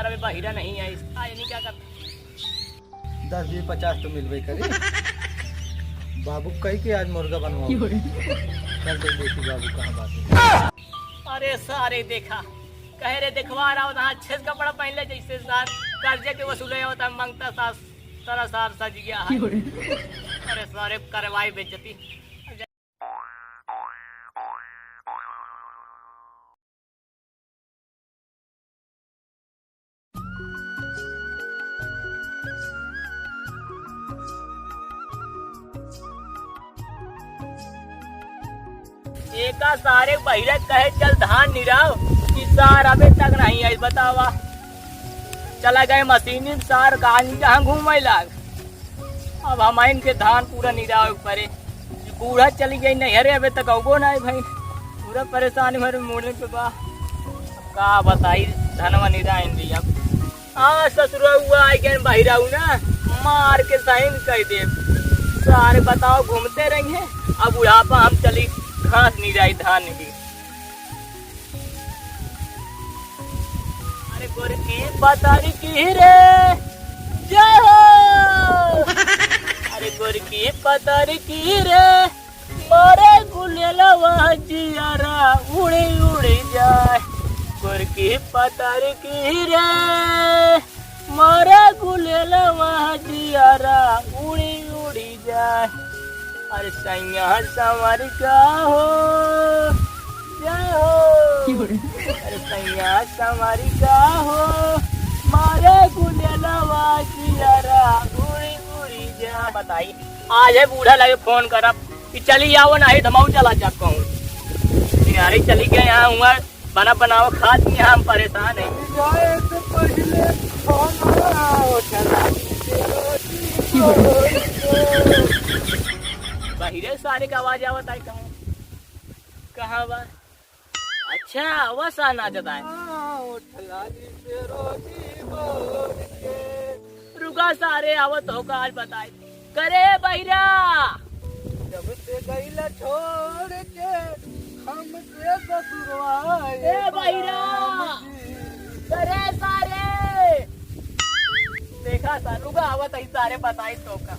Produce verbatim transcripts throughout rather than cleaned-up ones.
अबे बहिरा नहीं आई, आज नहीं क्या करता। दस बीस पचास तो मिलबे करे। बाबू कही के आज मुर्गा बनवाओ। क्यों रे? चल तो देखी बाबू कहाँ बात है। अरे सारे देखा, कहे रे देखवा रहा होता, अच्छे से कपड़ा पहन ले, जैसे सार कर्जे के वसूले होता, मांगता सास, तेरा सार सज गया है। क्यों रे? अरे सारे करवाई बेइज्जती। एका सारे बहिरे कहे चल धान निराव, कि सार अबे तक नहीं आई, बतावा। चला गए मशीनी सार, कहाँ घूमे लाग। अब हम इनके धान पूरा निरावे परे। ई बूढ़ा चली गई नैहरे, अबे तक अउबो ना है भाई। पूरा परेशान भरे मूड़े पे बा। का बताई, धनवा निराइन दी अब। हाँ, ससुरउआ आई गए बहिराऊ ना, मार के सही कह दे। सारे बताओ घूमते रही हैं, अब बुढ़ापा हम चली घास निराई, धान निराई। अरे गोरकी पतरकी रे, जय हो। अरे गोरकी पतरकी रे, मारे गुलेलवा जियारा उड़ी उड़ी जाए। गोरकी पतरकी रे, मारे गुलेलवा जियारा उड़ी उड़ी जाए। अरे सैया संवरिया हो, जय हो। अरे सैया संवरिया हो, मारे गुलेलवा जियारा उड़ी उड़ी जाए। बताई, आज है बूढ़ा लगे फोन करब कि चली आओ, नहीं तो मऊ चला जा कहूँ। यारे चली गए यहाँ हुआ, बना बनाओ खात में हम परेशान हैं। जाए से पहले खाना उठा। बहिरे सारे का आवाज आवत है, कहाँ, कहाँ बा? अच्छा, आवाज सा नाचत है। रुका सारे, आवत हो का आज बताए। करे बहिरा। जब से गईला छोड़ के हमसे ससुरवा ए बहिरा। करे सारे। देखा सारू का आवत है सारे बताई तो का।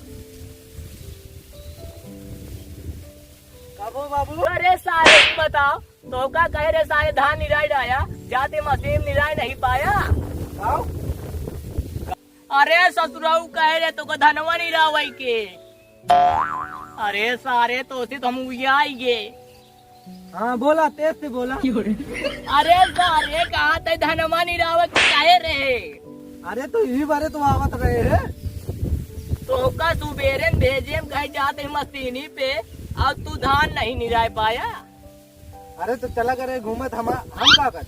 कबो बाबू। अरे सारे बताओ। तो का कहे रे सारे धान निराई डाया, जाते मशीन निराई नहीं पाया। आओ। अरे ससुराऊ कहे रे तो का धनवा निरावई के। अरे सारे तो से तो हम उयाई गे। हाँ बोला, तेज से बोला। अरे सारे कहाँ ते धनवा निरावई के कहे रे। अरे तो यही बारे तो आवत रहे हैं। तो का सुबेरे भेजे हम कहे जाते मशीनी पे, और तू धान नहीं निराय पाया। अरे तो चला करे घूमत हम, हम का करे?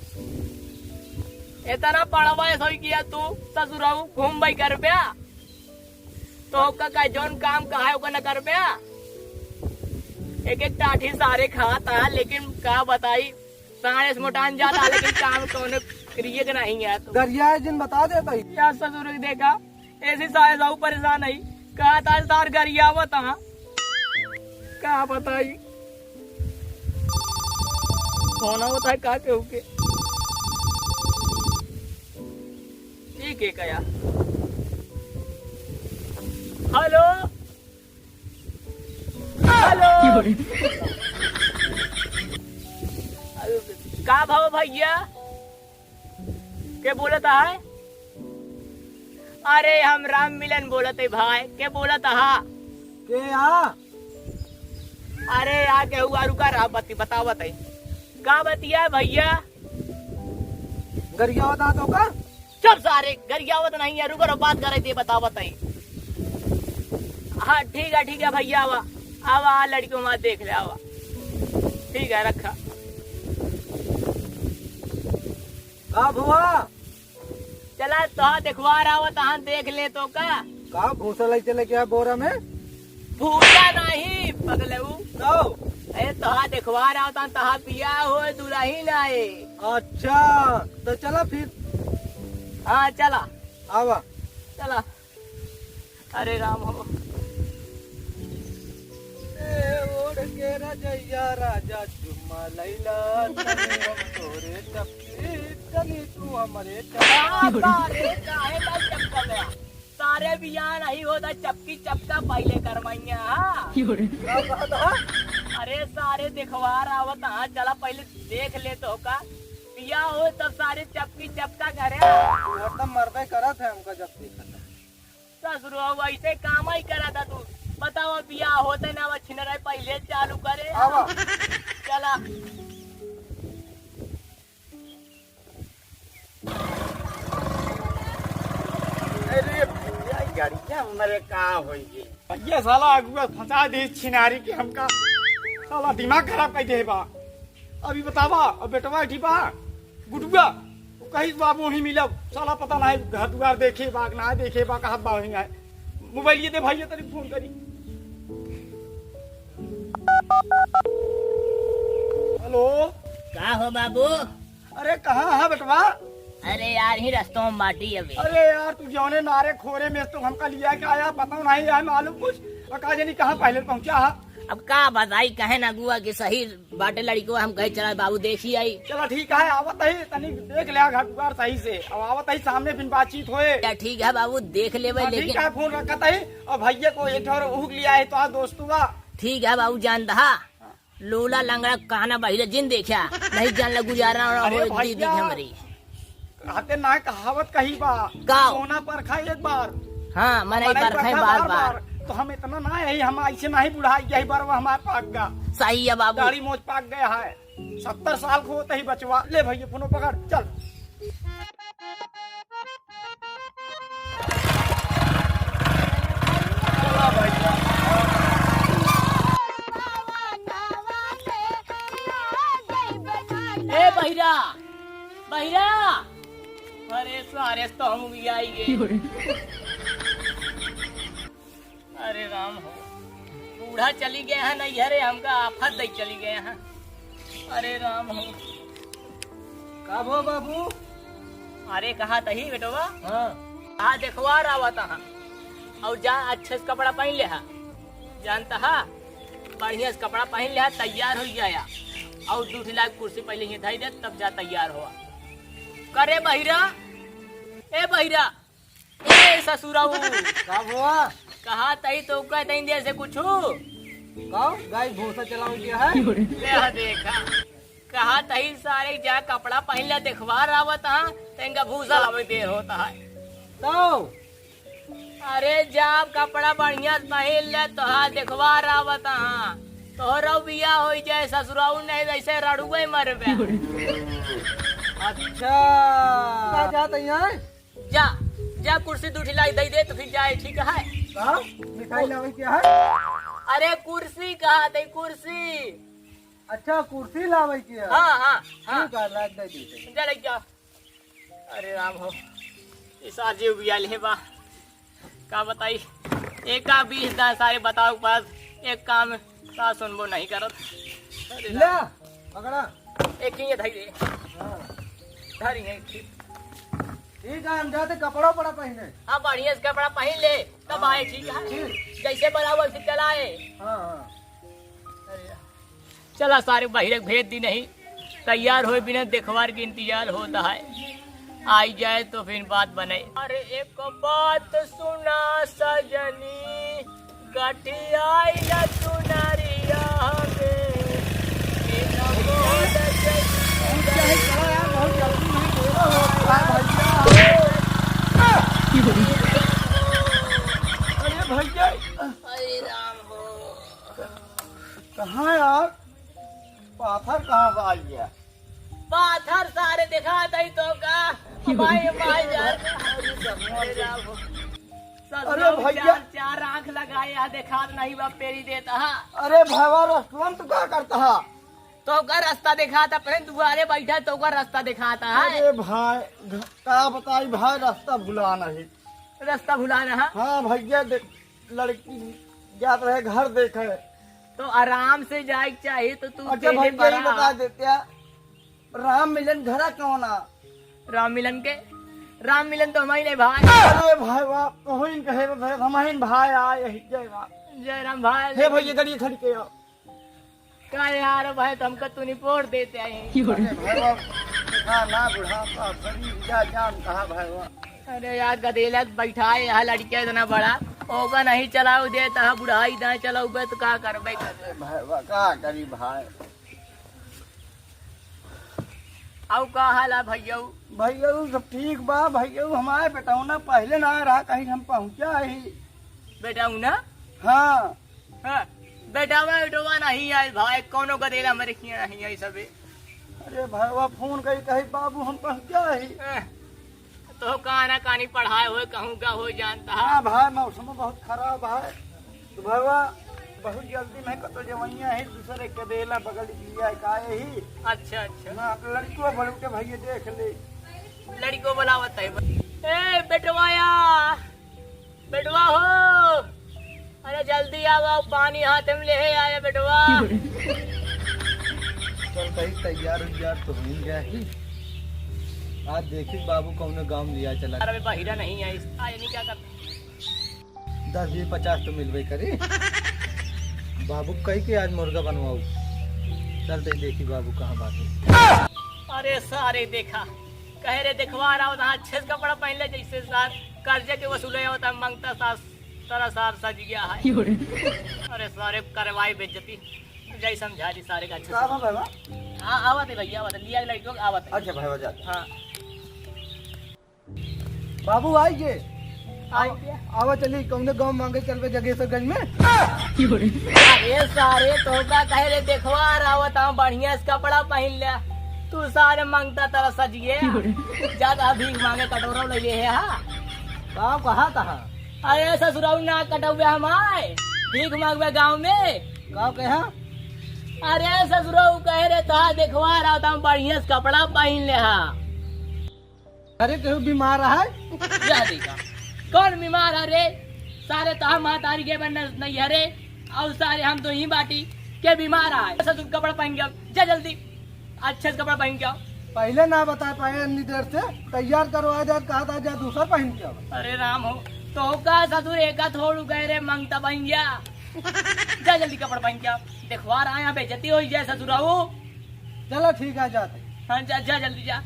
इतना पढ़वा है सोई किया तू ससुराऊ घूम भाई कर प्या। तो का का जौन काम कहा है ओका न कर प्या। एक एक टाठी सारे खाता है लेकिन का बताई सारे से मोटान जाता है लेकिन काम कौन क्रिए के नहीं है तो। गरिया जिन बता देता ही। यार ससुर देखा ऐसे सारे जाऊ परेशान है। कहा था सार गरियावत हाँ। का बताई? फोन आवत है का केहू के? ठीक है कया। हेलो। हेलो। का भाव भैया? के बोलत है? अरे हम राम मिलन बोलत है भाई। के बोलत हा? के हा? अरे आ के हुआ रुका रहा बती बतावत है। का बतिया भैया? गरियावत हा तो का? चुप सारे, गरियावत नहीं है, रुको रुको, बात करे दे बतावत है। हाँ ठीक है ठीक है भैया आवा, आवा आ लड़कियों में देख ले आवा। ठीक है रखा। का भुआ? चला तोहा देखवार आवत हन, देख ले तो का। का भूसा लई चले क्या बोरा में? भूसा नहीं पगलेऊ। तो? ए तोहा देखवार आवत हन, तोहा बियाह होए दुलहिन आए। अच्छा तो चला फिर। हाँ चला। आवा। चला। अरे राम हो। ए ओढ़ के रजैया राजा चुम्मा लैला तने हम तोरे चपकी चली तू हमरे चला। हाँ, सारे काहे ना चपका गया? सारे बियाह नहीं होता, चपकी चपका पहिले करवाइया, हाँ? का कहत ह? अरे सारे देखवार आवत, हाँ, चला पहिले देख ले तो का। बियाह हो तब सारे चपकी चपका करे। हरदम मरबे करत है हमका जब देखत है। ससुरो, अब ऐसे काम ही करा था तू। बताओ, बियाह होते ना, अब छिनराई पहिले चालू करे। आवा। चला। अरे भैया, गड़िया हमरे का होई गे? भैया, साला अगुआ फंसा दी छिनारी के हमका। साला दिमाग खराब कर दे बा। अभी बतावा, अब बेटवा ठीक बा, गुडुआ, वो कही बा, वहीं मिलब। साला पता नहीं घर दुआर देखे बा, ना देखे बा, कहाँ बा, वहीं आए। मोबाइल ये दे भैया, तनी फोन करी। हेलो। का हो बाबू? अरे, कहाँ है बेटवा? अरे यार, ही रस्तों में बाटी अभी। अरे यार, तू जौने नारे खोरे में तो हमका लिया के आया, पता नहीं है मालूम कुछ। और का जानी कहाँ पहले पहुँचा है। अब का बताई, कहे ना अगुआ कि सही बाटे लड़िकवा, हम कहे चला बाबू देखी आई। चला ठीक है, आवत ही, तनी देख ले घर दुआर सही से। अब आवत ही सामने फिर बातचीत होए। चला ठीक है बाबू, देख लेबे, हाँ, लेकिन ठीक है, फोन रखत ही। और भैया को एक ठो उहुक लिया है तो आ दोस्तुआ। ठीक है बाबू, जानता हा। लोला लंगड़ा काना बहिरा जिन देखा, नहीं जान ला गुजारा ना अरे होए भैया, दीदी हमरी। कहते ना कहावत कही बा, का? सोना परखा एक बार, हाँ, मनई मनई परखा परखा बार बार बार। बार। तो हम इतना ना है, हम ऐसे नहीं बुढ़ाई, यही बार वो हमारे पाक गा। सही है बाबू। दाढ़ी मोछ पाक गया है, सत्तर साल को होते ही बचवा। ले भैया, फोनो पकड़, चल। ए बहिरा, बहिरा, अरे सारे तो हम भी आई गए। अरे राम हो, बूढ़ा चली गया है नैहरे, हमका आफत दई चली गया है। अरे राम हो। का भो बाबू? अरे कहा तही बेटवा? हाँ। आ देखवार आवत हा। और जा अच्छे से कपड़ा पहन ले हा। जानता हा? बढ़िया से कपड़ा पहन ले हा, तैयार हो जाया। और दू ठिला कुर्सी पहले ही धई दे, तब जा तैयार हुआ। करे बहिरा, ए बहिरा, ए ससुराऊ। का हुआ? कहा तई तो कहते देर से कुछ। का? गाय भूसा चलावे के है? ले देखा। कहा तई सारे जा कपड़ा पहन ले देखवार आवत हा, तेंगा भूसा लावे देर होता है। तो? अरे जा कपड़ा बढ़िया से पहन ले, तोहार देखवार आवत हा। तोहरो बियाह होई जाए ससुराऊ, नहीं वैसे रड़ुए मरबे। अच्छा। का जात यहाँ? जा, जा कुर्सी दू ठिलाई दे दे तो फिर जाए, ठीक है? का? मिठाई लावे के है? अरे कुर्सी कहा थे, कुर्सी। अच्छा, कुर्सी लावे के है? हाँ, हाँ, हाँ। ठीक है, लाग दे दे। जा ले जा। अरे राम हो, इस आज ये उबिया ले बा। का बताई, एक का बीस दा सारे बताओ पास, एक काम का सुनबो नहीं करत। अरे ले, राम। पकड़ा। एक ही ये धई दे। हाँ। धरी है, ठीक। ठीक है, हम जाते कपड़ा उपड़ा पहने। हाँ, बढ़िया से कपड़ा पहन ले, तब हाँ। आए, ठीक है? ठीक। जैसे बनाओ वैसे चलाए। हाँ, हाँ। अरे, चला सारे बहिरक भेज दी नहीं, तैयार होए बिना देखवार के इंतजार होता है, आई जाए तो फिर बात बने। अरे एक बात सुना सजनी, गठियाइल चुनरिया में, बिना मोर के बहुत चाहे चला यार, बहुत जल्दी नहीं बोला हो। हाँ भैया। अरे भैया। अरे राम हो। कहाँ यार? पाथर कहाँ से आई है? पाथर सारे दिखात ही तो का? भाई, भाई यार। अरे राम हो। अरे ससुराल भैया। चार, चार आँख लगाए, यहाँ दिखात नहीं बा, पेरी देता हा। अरे भैया, रेस्टोरेंट का करता हा? तो का रास्ता दिखाता, अपने दुआरे बैठा तो का रास्ता दिखाता है? अरे भाई, घ-, का बताई भाई, रास्ता भुला नहीं। रास्ता भुला ना हा? हाँ भैया, देख, लड़की जात रहे घर देखे। तो आराम से जाए के चाहिए, तो तू अच्छा पहले भैया, ये बड़ा बता देते हैं, राम मिलन घरा कौन आ? राम मिलन के? राम मिलन तो हम ही नहीं भाई। अरे भाई बाप, तो ही कहे तो हम ही भाई आए, यही जय राम। जय राम भाई। हे भैया, गाड़ी खड़ी के आओ। का यार भाई, तो हमका तू नहीं पोर देते हैं। अरे भाई बाप, हाँ, ना बुढ़ापा, भरी जा जान कहा भैया। अरे यार, गदेला बैठाए यहाँ लड़किया इतना बड़ा, ओका नहीं चलाऊ देता है, बुढ़ाई ना चलाऊ बे तो का करबे कर। अरे भैया, का करी भाई? आऊ का हाल है भैया? भैया, सब ठीक बा भैया। हमारे बेटौना पहले ना रहा, कहीं हम पहुँचा ही। बेटौना? हाँ। हाँ, बेटवा, बेटवा नहीं आइल भाई, कौनो गदेला हमरे खिया नहीं आई सबे। अरे भैया, फोन करी कही, "बाबू, हम पहुँचा ही।" हाँ, तो काना कानी पढ़ाए होए, कहूँ का हो जानता है। हाँ भाई, मौसम बहुत खराब है। तो भैया, बहुत जल्दी में कतो जवैया है, दूसरे के गदेला बगल लिया काहे ही। अच्छा, अच्छा। ना, लड़कियों बोलू के भैया देख ले। लड़कियों बुलावत है। ए, बेटवाया। बेटवा हो, अरे जल्दी आवा, पानी हाथ में ले आया बेटवा। चल भाई, तैयार उयार तो हो गया ही। आज देखी बाबू कौनो गाँव लिया चला। अरे बहिरा नहीं आई, आज नहीं क्या करता। दस बीस पचास तो मिलबे करी। बाबू कही के आज मुर्गा बनवाऊ। चल दे देखी बाबू कहाँ बाटे। अरे सारे देखा, कहे रे देखवा रहा होता, अच्छे से कपड़ा पहन ले, जैसे सार कर्जे के वसूले होता, मांगता सास, तेरा सार सज गया है। क्यों रे? अरे सारे करवाई बेइज्जती, जाई समझा दी सारे का अच्छे का से। बा बाबा? हाँ, आवत है भैया, आवत है, लिया लड़कियों का आवत है। अच्छा भाई, जा। हाँ। बाबू आई गे। आई गे। आवा चली, कौने गाँव मांगे चलबे जगेश्वरगंज में। अरे सारे, तो का कहे रे, देखवा रहा होता, बढ़िया से कपड़ा पहन ले। तू सारे मांगता तेरा सजिए। ज्यादा भीख मांगे कटोरा ले ले है, हाँ? गाँव कहाँ, कहाँ? अरे ससुराऊ ना कटौबे हम आए, भीख मांगबे गाँव में। गाँव के हाँ? अरे ससुराऊ कहे रे, तो देखवा रहा होता, बढ़िया से कपड़ा पहन ले, हाँ। अरे, केहू बीमार है? यह देखा, कौन बीमार है रे? सारे तो हम महतारी के बन्ना नहीं है रे, और सारे हम तो ही बाटी के बीमार है। ससुर कपड़ा पहन के आओ, जा जल्दी, अच्छे से कपड़ा पहन के आओ। पहले ना बता पाए इतनी देर से, तैयार करो, आ जा, कहा था, जा दूसरा पहन के आओ। अरे राम हो, तो का ससुर एका थोड़ू कहे रे, मंगता बन गया। जा जल्दी कपड़ा पहन के आओ, देखवा रहा यहाँ बेइज्जती हो जाए ससुराऊ। चलो ठीक है, जाते। हाँ, जा, जा, जल्दी जा।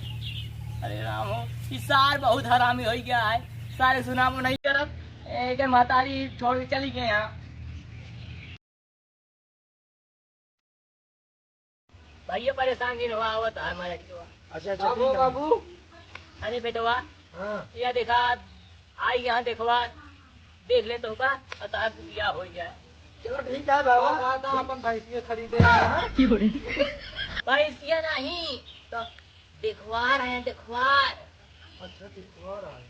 अरे राम हो, ई सार बहुत हरामी हो गया है। सारे सुनामो नहीं करत। एक महतारी छोड़ के चली गए यहाँ। भैया परेशान जिन हुआ, आवत है हमारा बेटवा। अच्छा, अच्छा, ठीक है। बाबू। अरे बेटवा, हाँ। या देखा, आई यहाँ देखवा, देख ले तो का, और तार बिया हो जाए। चलो ठीक है बाबा। बाबा, तो अपन भैंसिया खरीदे हैं, हाँ? भैंसिया नहीं, तो देखवार है, देखवार। अच्छा, देखवार है।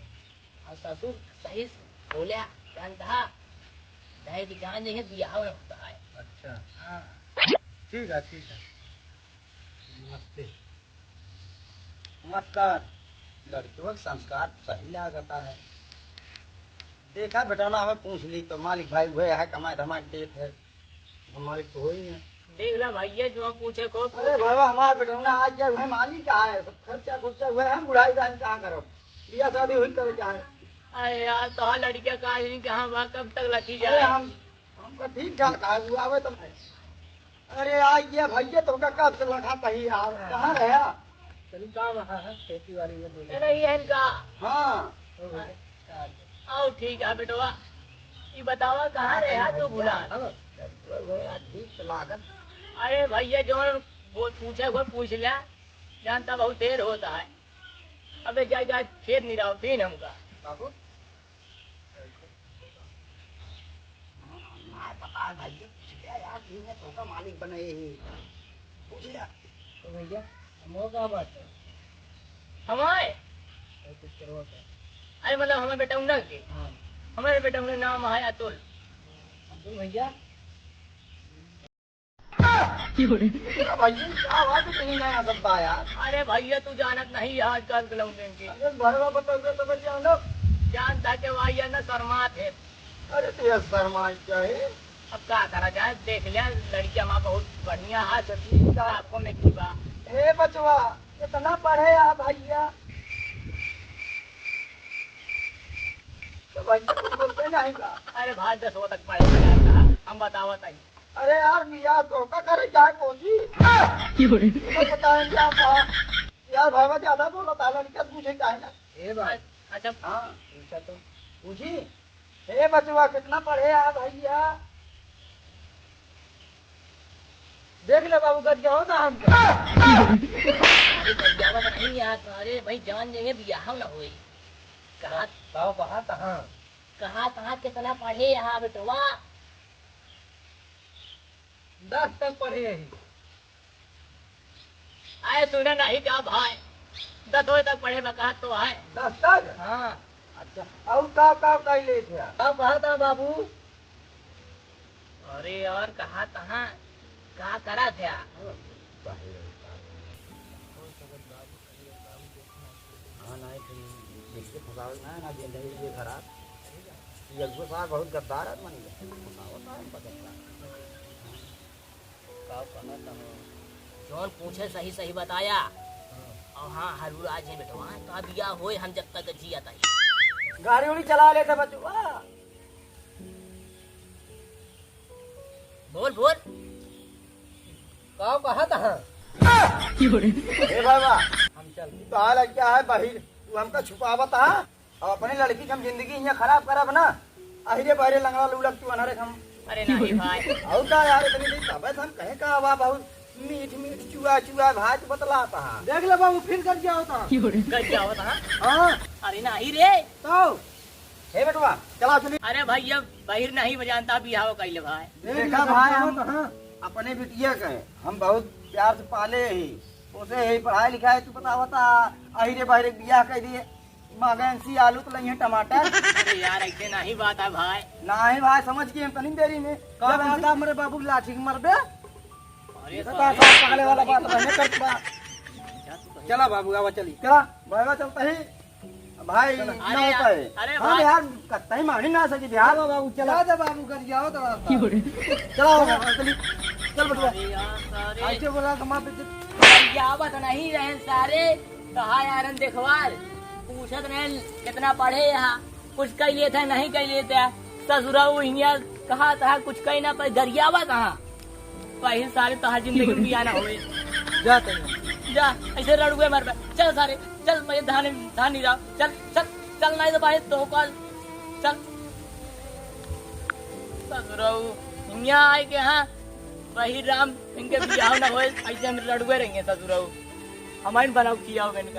और ससुर सही से बोले, जानता, नहीं तो जान नहीं बियाह होता है। अच्छा। हाँ। ठीक है, ठीक है। नमस्ते। नमस्कार। लड़कियों का संस्कार सही लागता है। देखा बेटौना, हमें पूछ ली तो मालिक भाई हुए है, कमाई धमाई देत है, मालिक तो होई है। देख ला भैया, जो पूछे को। अरे बाबा, हमारा बेटौना आज जब है मालिक आए, सब खर्चा खुर्चा हुए, हम बुढ़ाई दान कहाँ करब? बियाह शादी हुई करे चाहे। अरे यार, तो लड़किया का आदमी कहाँ बा, कब तक लखी अरे जाए? हम, हमका ठीक ठाक है, वो आवे तो। अरे आ ये भैया, तो का कब से लखा तही यार, कहाँ रहा? चलिए, काम है, खेती बाड़ी में बोले। अरे ये इनका। हाँ। हो गया। आओ ठीक है बेटवा, ये बतावा कहाँ रहा तू भुला? हाँ, ठीक लागत। अरे भैया, जौन बोल पूछे को पूछ लिया, जानता बहुत देर होता है। अबे जा, जा, खेत निराव, तीन हमका। बाबू, ना पता है भैया, पूछ लिया यार, तीन है, तो का मालिक बने ही। पूछ लिया। तो भैया, हम हो का बात है? हमारे? अरे कुछ करवा का? अरे मतलब हमारे बेटा उन्ना के? हाँ। हमारे बेटा उन्ना नाम है अतुल। अतुल भैया? अरे भैया, क्या बात है, कहीं नया सब बा यार। अरे भैया, तू जानत नहीं है आजकल के लौंडन के। अरे घरवा बताओ तो मैं जानब। जानता के भैया ना शर्मात है। अरे तो यार शर्मा क्या है? अब का करा जाए, देख लिया लड़किया माँ बहुत बढ़िया है, सती का आपको में की बा। ए बचवा, कितना पढ़े आ भैया? तो भैया कुछ बोलते नहीं का? अरे भाई दसवा तक पढ़े गया था, हम बतावत है। अरे यार, बियाह तो का करे जाए कौन जी? क्यों रे? तो बताएं क्या था? यार भाई, ज्यादा बोला ताला निकल, मुझे काहे ना? ए भाई। अच्छा। हाँ। पूछा तो। पूछी? ए बचवा, कितना पढ़े आ भैया? देख ले बाबू, गरियावा ना हमका। अरे गरियावा तो नहीं यार, अरे भाई जान जाइए, बियाह ना होई। कहा बाबू, कहा तहाँ? कहा तहाँ कितना पढ़े यहाँ बेटवा? दस तक पढ़े ही। आए सुने नहीं का भाई, दसवीं तक पढ़े में कहा तो है। दस तक? हाँ। अच्छा, और का का कर ले थे? का कहा था बाबू? अरे यार, कहा तहाँ का करा था? हाँ, नहीं, फिर जिसके फंसावे ना, ना जिंदगी के खराब। ये अगुआ साहब बहुत गद्दार आदमी है, फंसावत है, पकड़ता। का कहत हो? जौन पूछे सही सही बताया। हाँ। और हाँ, हरुआ आज ही बेटवा, का बियाह होए, हम जब तक जिया ताई। गाड़ी उड़ी चला लेते बचवा। बोल, बोल। का कहत ह? ए बाबा, हम चल। तो हाल क्या है बाहिर, तू हमका छुपावत ह? अब अपने लड़की के हम जिंदगी यहाँ खराब करब ना। अहिरे बहिरे लंगड़ा लूलक तू अनहरे हम। अरे नहीं भाई। और का यार, इतनी देर तबे से हम कहे का बा बहुत मीठ मीठ चुआ चुआ भाई, तू बतलाता ह। देख ले बाबू, फिर गरियावत ह। गरियावत ह? हाँ। अरे नहीं रे। तो हे बेटवा, चला चली। अरे भाई, ये बहिर नहीं बजानता, बिहाव कइले भाई। देखा भाई, हम अपने बिटिया के हम बहुत प्यार से पाले ही, उसे ही पढ़ाई लिखाई तू बतावता, अहिरे बहिरे बियाह कर दिए, मांगे सी आलू तो लइहे टमाटर। अरे यार, ऐसे नहीं बात है भाई। नहीं भाई, समझ के हम तनी देरी में। का जब बात उनसे है, हमरे बाबू के लाठी के मरबे? अरे ये तो sorry। बात, बात पहले वाला बात रहने करत बा। चला बाबू, आवा चली। चला, बाबा चलता ही। भाई, चला। ना अरे होता यार, है। अरे हाँ भाई। यार, कतई मानी ना सकी बिहार। चला बाबू, चला। जा, जा बाबू, गरियावत रास्ता। चला बाबा, चली। चल बटुआ। अरे यार, सारे। ऐसे बोला कि माँ पे गरियावत नहीं रहे सारे। कहा यारन देखवार, पूछत रहे कितना पढ़े यहाँ, कुछ कह लेते हैं, नहीं कह लेते हैं। ससुरा वो हियाँ कहा था कुछ कह ना पाए, गरियावा कहाँ? पहिल सारे तोहार जिंदगी में बिया ना होए। जा तनी। जा, ऐसे रड़ुए मरबे। चल सारे, चल, मैं धान, धान नहीं रहा। चल, चल, चल, नहीं तो भाई तो कल। चल। ससुरऊ, हियाँ आए के हाँ, वही राम, इनके बियाह ना होए, ऐसे हम रड़ुए रहेंगे ससुरऊ। हमारे बनाओ किया होगा इनका।